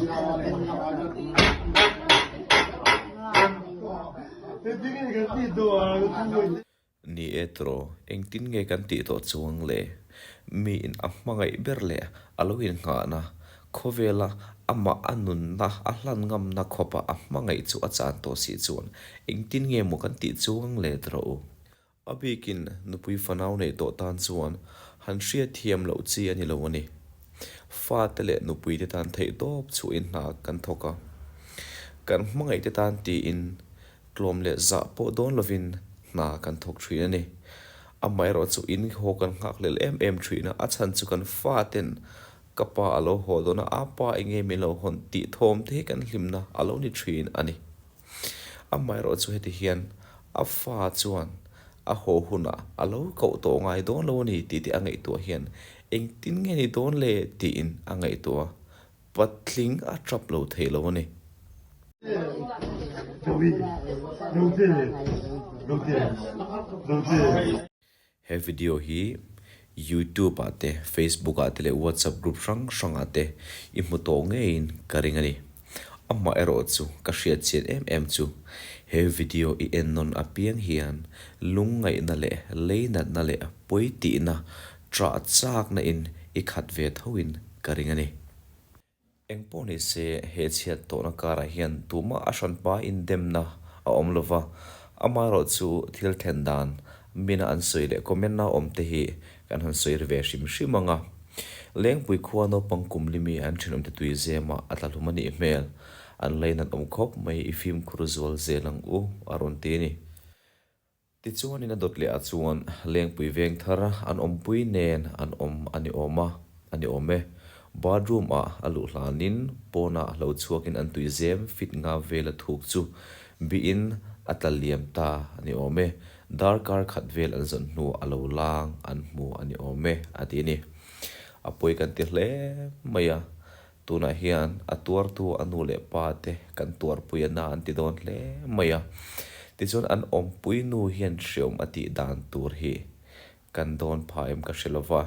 Ni e tawh, engtin nge kan tih tawh chuang le? Miin a hmangaih ber leh a lo innghahna, khawvela amah a nunna a hlan ngamna khawpa a hmangaih chu a chan tawh si chuan engtin nge maw kan tih chuang le tawh u? A bikin nupui fanau neih tawh tan chuan han hriat thiam loh chi a ni lo a ni. Fate leh nupuite tan theihtawp chhuahin hna kan thawk a, kan hmangaihte tan tiin tlawm leh zah pawh dawn lovin hna kan thawk thin a ni. Amaherawh chu in haw kan nghakhlel em em thin a, a chhan chu kan faten ka pa a lo haw dawn a, a pa eng nge min lo hawn tih thawm te hi kan hlimna a lo ni thin a ni. Amaherawh chu heti hian a fa chuan a haw hunah a lo koh tawh ngai dawn lo a ni tih te a ngaihtuah hian engtin nge ni dawn le tiin a ngaihtuah a, patling a tap lo thei lo a ni. He video hi YouTube ah te, Facebook ah te leh WhatsApp group hrang hrang ah te i hmu tawh ngeiin ka ring a ni. Amah erawh chu ka hriat chian em em chu he video i en nawn apiang hian lungngaihna leh leinatna leh pawi tihna ṭah chakna in i khat ve tho in ka ring a ni. Eng pawh ni se, he chhiat tawhna karah hian tumah a hranpa indemna a awm lo va, amaherawhchu thil thlen dan mina an sawi leh comment-a awm te hi kan han sawi ri ve hrim hrim ang a. Lengpui khua naupang kum limi an thenawmte tui zemah a tla hlum a nih hmel. An lainat awm khawp mai i fimkhur zual zel ang u, a rawn ti a ni. Tichuanin a dawt leh ah chuan Lengpui veng thar an awmpui nen an awm a ni awm a, a ni awm e. Bathroom ah a luh hlanin pawnah lo chhuakin an tui zem fit nga vel a thuk chu bihin a tla liam ta a ni awm e. Darkar khat vel an zawn hnu a lo lang an hmu a ni awm e, a ti a ni. A pawi kan ti hle mai a, Tunah hian a tuartu a nu leh pa te kan tuarpui a na an ti dawn hle mai a. Tichuan an awmpui nu hian hreawm a tih dan tur hi kan dawn pha em ka hre lo va.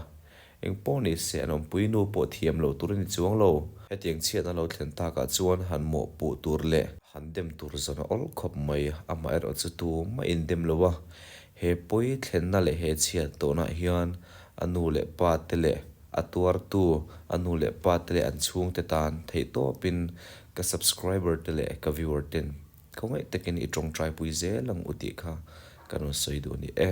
Eng pawh ni se an awmpui nu pawh thiam lo tur a ni chuang lo. Hetiang chhiatna lo thlen takah chuan han mawhpuh tur leh han dem tur zawn a awl khawp mai. Amaherawh chu tumah in dem lo a. He pawi thlenna leh he chhiat tawhnah hian a nu leh pa te leh A tuartu, a nu leh pa te leh an chhungte tan theihtawpin ka subscriber te leh ka viewer ten khawngaih takin i tawngtaipui zel ang u tih kha ka rawn sawi duh a ni e.